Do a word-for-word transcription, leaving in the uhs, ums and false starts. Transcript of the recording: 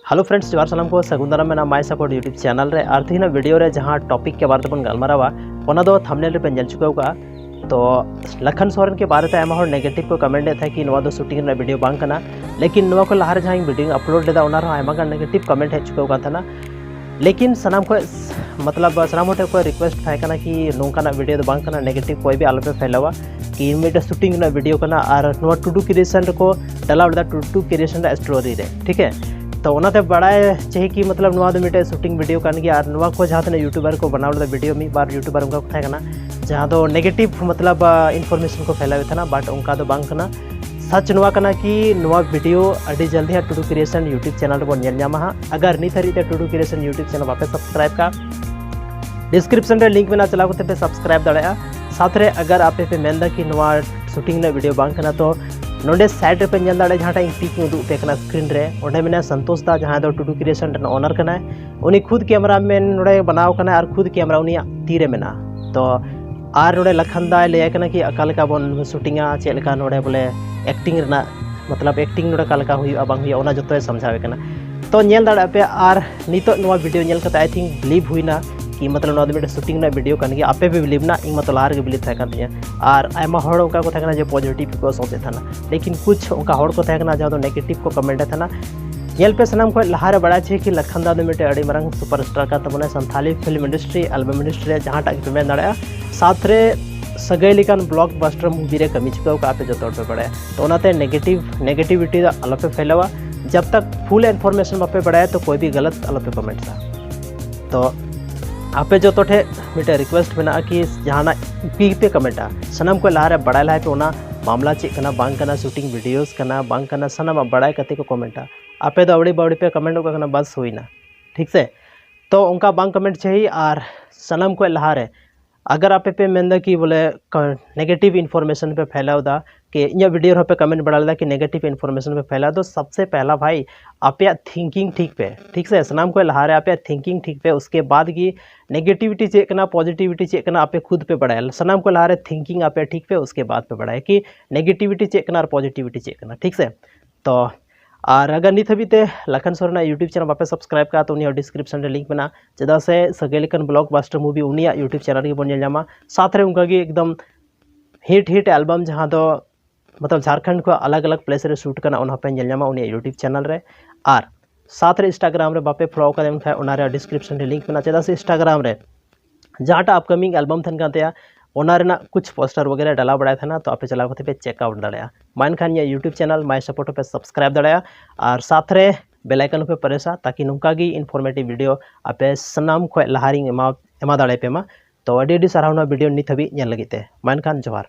Hello friends, ᱡᱚᱦᱟᱨ ᱥᱟᱱᱟᱢ ᱠᱚ, ᱥᱟᱹᱜᱩᱱ ᱫᱟᱨᱟᱢ ᱢᱮᱱᱟᱜᱼᱟ My Support YouTube channel ᱨᱮ᱾ ᱟᱨ ᱛᱮᱦᱮᱧᱟᱜ video ᱨᱮ ᱡᱟᱦᱟᱸ topic ᱠᱮ ᱵᱟᱨᱮ ᱛᱮᱵᱚᱱ ᱜᱟᱞᱢᱟᱨᱟᱣᱟ, ᱚᱱᱟ ᱫᱚ thumbnail ᱨᱮᱯᱮ ᱧᱮᱞ ᱪᱩᱠᱟᱹᱣ ᱠᱟᱜᱼᱟ᱾ ᱛᱚ ᱞᱟᱠᱷᱟᱱ ᱥᱚᱨᱮᱱ ᱠᱮ ᱵᱟᱨᱮ ᱛᱮ ᱟᱭᱢᱟ ᱦᱚᱲ negative ᱠᱚ comment ᱮᱫ ᱛᱟᱦᱮᱸᱫ ᱠᱤ ᱱᱚᱣᱟ ᱫᱚ shooting ᱨᱮᱱᱟᱜ video ᱵᱟᱝ ᱠᱟᱱᱟ, ᱞᱮᱠᱤᱱ ᱱᱚᱣᱟ ᱠᱷᱚᱱ ᱞᱟᱦᱟ ᱨᱮ ᱡᱟᱦᱟᱸ ᱤᱧ video ᱤᱧ upload ᱞᱮᱫᱟ, ᱚᱱᱟ ᱨᱮᱦᱚᱸ ᱟᱭᱢᱟ ᱜᱟᱱ negative comment ᱦᱮᱡ ᱪᱩᱠᱟᱹᱣ ᱠᱟᱱ ᱛᱟᱦᱮᱱᱟ᱾ ᱞᱮᱠᱤᱱ ᱥᱟᱱᱟᱢ ᱠᱷᱚᱱ, ᱢᱚᱛᱞᱚᱵ ᱥᱟᱱᱟᱢ ᱦᱚᱲ ᱴᱷᱮᱱ ᱠᱷᱚᱱ request ᱛᱟᱦᱮᱸ ᱠᱟᱱᱟ ᱠᱤ ᱱᱚᱝᱠᱟᱱᱟᱜ video ᱫᱚ ᱵᱟᱝ ᱠᱟᱱᱟ, negative ᱠᱚᱭ ᱵᱷᱤ ᱟᱞᱚᱯᱮ ᱯᱷᱮᱞᱟᱣᱟ, ᱠᱤ ᱢᱤᱫᱴᱮᱱ shooting ᱨᱮᱱᱟᱜ video ᱠᱟᱱᱟ ᱟᱨ ᱱᱚᱣᱟ ᱴᱩᱰᱩ ᱠᱨᱤᱭᱮᱥᱚᱱ ᱨᱮᱠᱚ ᱰᱟᱞᱟᱣ ᱞᱮᱫᱟ ᱴᱩᱰᱩ ᱠᱨᱤᱭᱮᱥᱚᱱ ᱨᱮᱱᱟᱜ story ᱨᱮ, ᱴᱷᱤᱠ ᱦᱮ᱾ ᱛᱚ ᱚᱱᱟᱛᱮ ᱵᱟᱲᱟᱭ ᱪᱟᱹᱦᱤ ᱠᱤ ᱢᱚᱛᱞᱚᱵ ᱱᱚᱣᱟ ᱫᱚ ᱢᱤᱫᱴᱮᱱ shooting video ᱠᱟᱱ ᱜᱮᱭᱟ ᱟᱨ ᱱᱚᱣᱟ ᱠᱚ ᱡᱟᱦᱟᱸ ᱛᱤᱱᱟᱹᱜ YouTuber ᱠᱚ ᱵᱮᱱᱟᱣ ᱞᱮᱫᱟ video, ᱢᱤᱫ ᱵᱟᱨ YouTuber ᱚᱱᱠᱟ ᱠᱚ ᱛᱟᱦᱮᱸ ᱠᱟᱱᱟ ᱡᱟᱦᱟᱸ ᱫᱚ negative ᱢᱚᱛᱞᱚᱵ information ᱠᱚ ᱯᱷᱮᱞᱟᱣᱮᱫ ᱛᱟᱦᱮᱱᱟ, but ᱚᱱᱠᱟ ᱫᱚ ᱵᱟᱝ ᱠᱟᱱᱟ᱾ ᱥᱟᱪ ᱱᱚᱣᱟ ᱠᱟᱱᱟ ᱠᱤ ᱱᱚᱣᱟ video ᱟᱹᱰᱤ ᱡᱚᱞᱫᱤ ᱦᱟᱸᱜ ᱴᱩᱰᱩ ᱠᱨᱤᱭᱮᱥᱚᱱ YouTube channel ᱨᱮᱵᱚᱱ ᱧᱮᱞ ᱧᱟᱢᱟ ᱦᱟᱸᱜ᱾ ᱟᱜᱟᱨ ᱱᱤᱛ ᱦᱟᱹᱨᱤᱡ ᱛᱮ ᱴᱩᱰᱩ ᱠᱨᱤᱭᱮᱥᱚᱱ YouTube channel ᱵᱟᱯᱮ subscribe ᱠᱟᱜᱼᱟ, description ᱨᱮ link ᱢᱮᱱᱟᱜᱼᱟ, ᱪᱟᱞᱟᱣ ᱠᱟᱛᱮ ᱯᱮ subscribe ᱫᱟᱲᱮᱭᱟᱜᱼᱟ᱾ ᱥᱟᱶᱛᱮ ᱨᱮ ᱟᱜᱟᱨ ᱟᱯᱮ ᱯᱮ ᱢᱮᱱᱫᱟ ᱠᱤ ᱱᱚᱣᱟ shooting ᱨᱮᱱᱟᱜ video ᱵᱟᱝ ᱠᱟᱱᱟ, ᱛᱚ ᱱᱚᱰᱮ side ᱨᱮᱯᱮ ᱧᱮᱞ ᱫᱟᱲᱮᱭᱟᱜᱼᱟ ᱡᱟᱦᱟᱸᱴᱟᱜ ᱤᱧ pic ᱤᱧ ᱩᱫᱩᱜ ᱟᱯᱮ ᱠᱟᱱᱟ screen ᱨᱮ, ᱚᱸᱰᱮ ᱢᱮᱱᱟᱭᱟ ᱥᱚᱱᱛᱳᱥ ᱫᱟ, ᱡᱟᱦᱟᱸᱭ ᱫᱚ ᱴᱩᱰᱩ ᱠᱨᱤᱭᱮᱥᱚᱱ ᱨᱮᱱ owner ᱠᱟᱱᱟᱭ᱾ ᱩᱱᱤ ᱠᱷᱩᱫ cameraman ᱱᱚᱰᱮ ᱵᱮᱱᱟᱣ ᱠᱟᱱᱟᱭ ᱟᱨ ᱠᱷᱩᱫ camera ᱩᱱᱤᱭᱟᱜ ᱛᱤ ᱨᱮ ᱢᱮᱱᱟᱜᱼᱟ᱾ ᱛᱚ ᱟᱨ ᱱᱚᱰᱮ ᱞᱟᱠᱷᱟᱱ ᱫᱟᱭ ᱞᱟᱹᱭᱟᱭ ᱠᱟᱱᱟ ᱠᱤ ᱚᱠᱟ ᱞᱮᱠᱟ ᱵᱚᱱ shootingᱟ, ᱪᱮᱫ ᱞᱮᱠᱟ ᱱᱚᱰᱮ ᱵᱚᱞᱮ acting ᱨᱮᱱᱟᱜ ᱢᱚᱛᱞᱚᱵ acting ᱱᱚᱰᱮ ᱚᱠᱟ ᱞᱮᱠᱟ ᱦᱩᱭᱩᱜᱼᱟ ᱵᱟᱝ ᱦᱩᱭᱩᱜᱼᱟ, ᱚᱱᱟ ᱡᱚᱛᱚᱭ ᱥᱟᱢᱡᱷᱟᱣᱮ ᱠᱟᱱᱟ᱾ ᱛᱚ ᱧᱮᱞ ᱫᱟᱲᱮᱭᱟᱜ ᱯᱮ, ᱟᱨ ᱱᱤᱛᱚᱜ ᱱᱚᱣᱟ video ᱧᱮᱞ ᱠᱟᱛᱮ I think believe ᱦᱩᱭᱱᱟ ᱠᱤ ᱢᱚᱛᱞᱚᱵ ᱱᱚᱣᱟ ᱫᱚ ᱢᱤᱫᱴᱮᱱ shooting ᱨᱮᱱᱟᱜ video ᱠᱟᱱ ᱜᱮᱭᱟ᱾ ᱟᱯᱮ ᱯᱮ believe ᱱᱟ, ᱤᱧ ᱢᱟᱛᱚ ᱞᱟᱦᱟ ᱨᱮᱜᱮ believe ᱛᱟᱦᱮᱸ ᱠᱟᱱ ᱛᱤᱧᱟᱹ᱾ ᱟᱨ ᱟᱭᱢᱟ ᱦᱚᱲ ᱚᱱᱠᱟ ᱠᱚ ᱛᱟᱦᱮᱸ ᱠᱟᱱᱟ ᱡᱮ positive ᱠᱚ ᱥᱚᱪᱮᱫ ᱛᱟᱦᱮᱱᱟ, ᱞᱮᱠᱤᱱ ᱠᱩᱪᱷ ᱚᱱᱠᱟ ᱦᱚᱲ ᱠᱚ ᱛᱟᱦᱮᱸ ᱠᱟᱱᱟ ᱡᱟᱦᱟᱸ ᱫᱚ negative ᱠᱚ comment ᱮᱫ ᱛᱟᱦᱮᱱᱟ᱾ ᱧᱮᱞ ᱯᱮ, ᱥᱟᱱᱟᱢ ᱠᱷᱚᱱ ᱞᱟᱦᱟ ᱨᱮ ᱵᱟᱲᱟᱭ ᱪᱟᱹᱦᱤ ᱠᱤ ᱞᱟᱠᱷᱟᱱ ᱫᱟ ᱫᱚ ᱢᱤᱫᱴᱮᱱ ᱟᱹᱰᱤ ᱢᱟᱨᱟᱝ superstar ᱠᱟᱱ ᱛᱟᱵᱚᱱᱟ Santali film industry, album industry ᱨᱮ ᱡᱟᱦᱟᱸᱴᱟᱜ ᱜᱮᱯᱮ ᱢᱮᱱ ᱫᱟᱲᱮᱭᱟᱜᱼᱟ, ᱥᱟᱶᱛᱮ ᱨᱮ ᱥᱟᱹᱜᱟᱹᱭ ᱞᱮᱠᱟᱱ blockbuster movie ᱨᱮ ᱠᱟᱹᱢᱤ ᱪᱩᱠᱟᱹᱣ ᱠᱟᱜᱼᱟ, ᱟᱯᱮ ᱡᱚᱛᱚ ᱦᱚᱲ ᱯᱮ ᱵᱟᱲᱟᱭᱟ᱾ ᱛᱚ ᱚᱱᱟᱛᱮ negative negativity ᱫᱚ ᱟᱞᱚᱯᱮ ᱯᱷᱮᱞᱟᱣᱟ᱾ ᱡᱟᱵ ᱛᱟᱠ full information ᱵᱟᱯᱮ ᱵᱟᱲᱟᱭᱟ ᱛᱚ ᱠᱚᱭ ᱵᱷᱤ ᱜᱟᱞᱟᱛ ᱟᱞᱚᱯᱮ commentᱟ᱾ ᱛᱚ ᱟᱯᱮ ᱡᱚᱛᱚ ᱴᱷᱮᱱ ᱢᱤᱫᱴᱮᱱ request ᱢᱮᱱᱟᱜᱼᱟ ᱠᱤ ᱡᱟᱦᱟᱱᱟᱜ ᱠᱤ ᱯᱮ commentᱟ, ᱥᱟᱱᱟᱢ ᱠᱷᱚᱱ ᱞᱟᱦᱟ ᱨᱮ ᱵᱟᱲᱟᱭ ᱞᱟᱦᱟᱭ ᱯᱮ ᱚᱱᱟ ᱢᱟᱢᱞᱟ ᱪᱮᱫ ᱠᱟᱱᱟ, ᱵᱟᱝ ᱠᱟᱱᱟ, shooting videos ᱠᱟᱱᱟ, ᱵᱟᱝ ᱠᱟᱱᱟ, ᱥᱟᱱᱟᱢᱟᱜ ᱵᱟᱲᱟᱭ ᱠᱟᱛᱮ ᱠᱚ commentᱟ᱾ ᱟᱯᱮ ᱫᱚ ᱟᱹᱣᱲᱤ ᱵᱟᱹᱣᱲᱤ ᱯᱮ comment ᱜᱚᱫ ᱠᱟᱱᱟ, ᱵᱟᱥ ᱦᱩᱭᱱᱟ, ᱴᱷᱤᱠ ᱥᱮ? ᱛᱚ ᱚᱱᱠᱟ ᱵᱟᱝ comment ᱪᱟᱹᱦᱤ᱾ ᱟᱨ ᱥᱟᱱᱟᱢ ᱠᱷᱚᱱ ᱞᱟᱦᱟ ᱨᱮ ᱟᱜᱟᱨ ᱟᱯᱮ ᱯᱮ ᱢᱮᱱᱫᱟ ᱠᱤ ᱵᱚᱞᱮ ᱠᱟ-, negative information ᱯᱮ ᱯᱷᱮᱞᱟᱣ ᱮᱫᱟ ᱠᱤ ᱤᱧᱟᱹᱜ video ᱨᱮᱦᱚᱸ ᱯᱮ comment ᱵᱟᱲᱟ ᱞᱮᱫᱟ ᱠᱤ negative information ᱯᱮ ᱯᱷᱮᱞᱟᱣ ᱫᱚ, ᱥᱚᱵᱥᱮ ᱯᱮᱦᱞᱟ ᱵᱷᱟᱭ ᱟᱯᱮᱭᱟᱜ thinking ᱴᱷᱤᱠ ᱯᱮ, ᱴᱷᱤᱠ ᱥᱮ? ᱥᱟᱱᱟᱢ ᱠᱷᱚᱱ ᱞᱟᱦᱟ ᱨᱮ ᱟᱯᱮᱭᱟᱜ thinking ᱴᱷᱤᱠ ᱯᱮ, ᱩᱥᱠᱮ ᱵᱟᱫ ᱜᱮ negativity ᱪᱮᱫ ᱠᱟᱱᱟ, positivity ᱪᱮᱫ ᱠᱟᱱᱟ, ᱟᱯᱮ ᱠᱷᱩᱫ ᱯᱮ ᱵᱟᱲᱟᱭᱟ᱾ ᱥᱟᱱᱟᱢ ᱠᱷᱚᱱ ᱞᱟᱦᱟ ᱨᱮ thinking ᱟᱯᱮ ᱴᱷᱤᱠ ᱯᱮ, ᱩᱥᱠᱮ ᱵᱟᱫ ᱯᱮ ᱵᱟᱲᱟᱭᱟ ᱠᱤ negativity ᱪᱮᱫ ᱠᱟᱱᱟ ᱟᱨ positivity ᱪᱮᱫ ᱠᱟᱱᱟ, ᱴᱷᱤᱠ ᱥᱮ? ᱛᱚ ᱟᱨ ᱟᱜᱟᱨ ᱱᱤᱛ ᱦᱟᱹᱵᱤᱡ ᱛᱮ ᱞᱟᱠᱷᱟᱱ ᱥᱚᱨᱮᱱᱟᱜ YouTube channel ᱵᱟᱯᱮ subscribe ᱠᱟᱜᱼᱟ, ᱛᱚ ᱩᱱᱤᱭᱟᱜ description ᱨᱮ link ᱢᱮᱱᱟᱜᱼᱟ᱾ ᱪᱮᱫᱟᱜ ᱥᱮ ᱥᱟᱹᱜᱟᱹᱭ ᱞᱮᱠᱟᱱ blockbuster movie ᱩᱱᱤᱭᱟᱜ YouTube channel ᱨᱮᱜᱮ ᱵᱚᱱ ᱧᱮᱞ ᱧᱟᱢᱟ᱾ ᱥᱟᱶᱛᱮ ᱨᱮ ᱚᱱᱠᱟᱜᱮ ᱮᱠᱫᱚᱢ hit hit album, ᱡᱟᱦᱟᱸ ᱫᱚ ᱢᱚᱛᱞᱚᱵ ᱡᱷᱟᱲᱠᱷᱚᱸᱰ ᱠᱷᱚᱱ ᱟᱞᱟᱜᱽ ᱟᱞᱟᱜᱽ place ᱨᱮ shoot ᱠᱟᱱᱟ, ᱚᱱᱟ ᱦᱚᱸᱯᱮ ᱧᱮᱞ ᱧᱟᱢᱟ ᱩᱱᱤᱭᱟᱜ YouTube channel ᱨᱮ᱾ ᱟᱨ ᱥᱟᱶᱛᱮ ᱨᱮ Instagram ᱨᱮ ᱵᱟᱯᱮ follow ᱠᱟᱫᱮ ᱠᱷᱟᱱ, ᱚᱱᱟ ᱨᱮᱭᱟᱜ description ᱨᱮ link ᱢᱮᱱᱟᱜᱼᱟ᱾ ᱪᱮᱫᱟᱜ ᱥᱮ Instagram ᱨᱮ ᱡᱟᱦᱟᱸᱴᱟᱜ upcoming album ᱛᱟᱦᱮᱱ ᱠᱟᱱ ᱛᱟᱭᱟ, ᱚᱱᱟ ᱨᱮᱱᱟᱜ ᱠᱩᱪ poster ᱵᱟᱜᱮᱨᱟ ᱰᱟᱞᱟᱣ ᱵᱟᱲᱟᱭ ᱛᱟᱦᱮᱱᱟ, ᱛᱚ ᱟᱯᱮ ᱪᱟᱞᱟᱣ ᱠᱟᱛᱮ ᱯᱮ check out ᱫᱟᱲᱮᱭᱟᱜᱼᱟ᱾ ᱢᱟ ᱮᱱᱠᱷᱟᱱ ᱤᱧᱟᱹᱜ YouTube channel My Support ᱦᱚᱸᱯᱮ subscribe ᱫᱟᱲᱮᱭᱟᱜᱼᱟ ᱟᱨ ᱥᱟᱛ ᱨᱮ bell icon ᱦᱚᱸᱯᱮ pressᱟ, ᱛᱟᱠᱤ ᱱᱚᱝᱠᱟ ᱜᱮ informative video ᱟᱯᱮ ᱥᱟᱱᱟᱢ ᱠᱷᱚᱱ ᱞᱟᱦᱟ ᱨᱤᱧ ᱮᱢᱟ, ᱮᱢᱟ ᱫᱟᱲᱮᱭᱟᱯᱮ ᱢᱟ᱾ ᱛᱚ ᱟᱹᱰᱤ ᱟᱹᱰᱤ ᱥᱟᱨᱦᱟᱣ ᱱᱚᱣᱟ video ᱱᱤᱛ ᱦᱟᱹᱵᱤᱡ ᱧᱮᱞ ᱞᱟᱹᱜᱤᱫ ᱛᱮ᱾ ᱢᱟ ᱮᱱᱠᱷᱟᱱ ᱡᱚᱦᱟᱨ᱾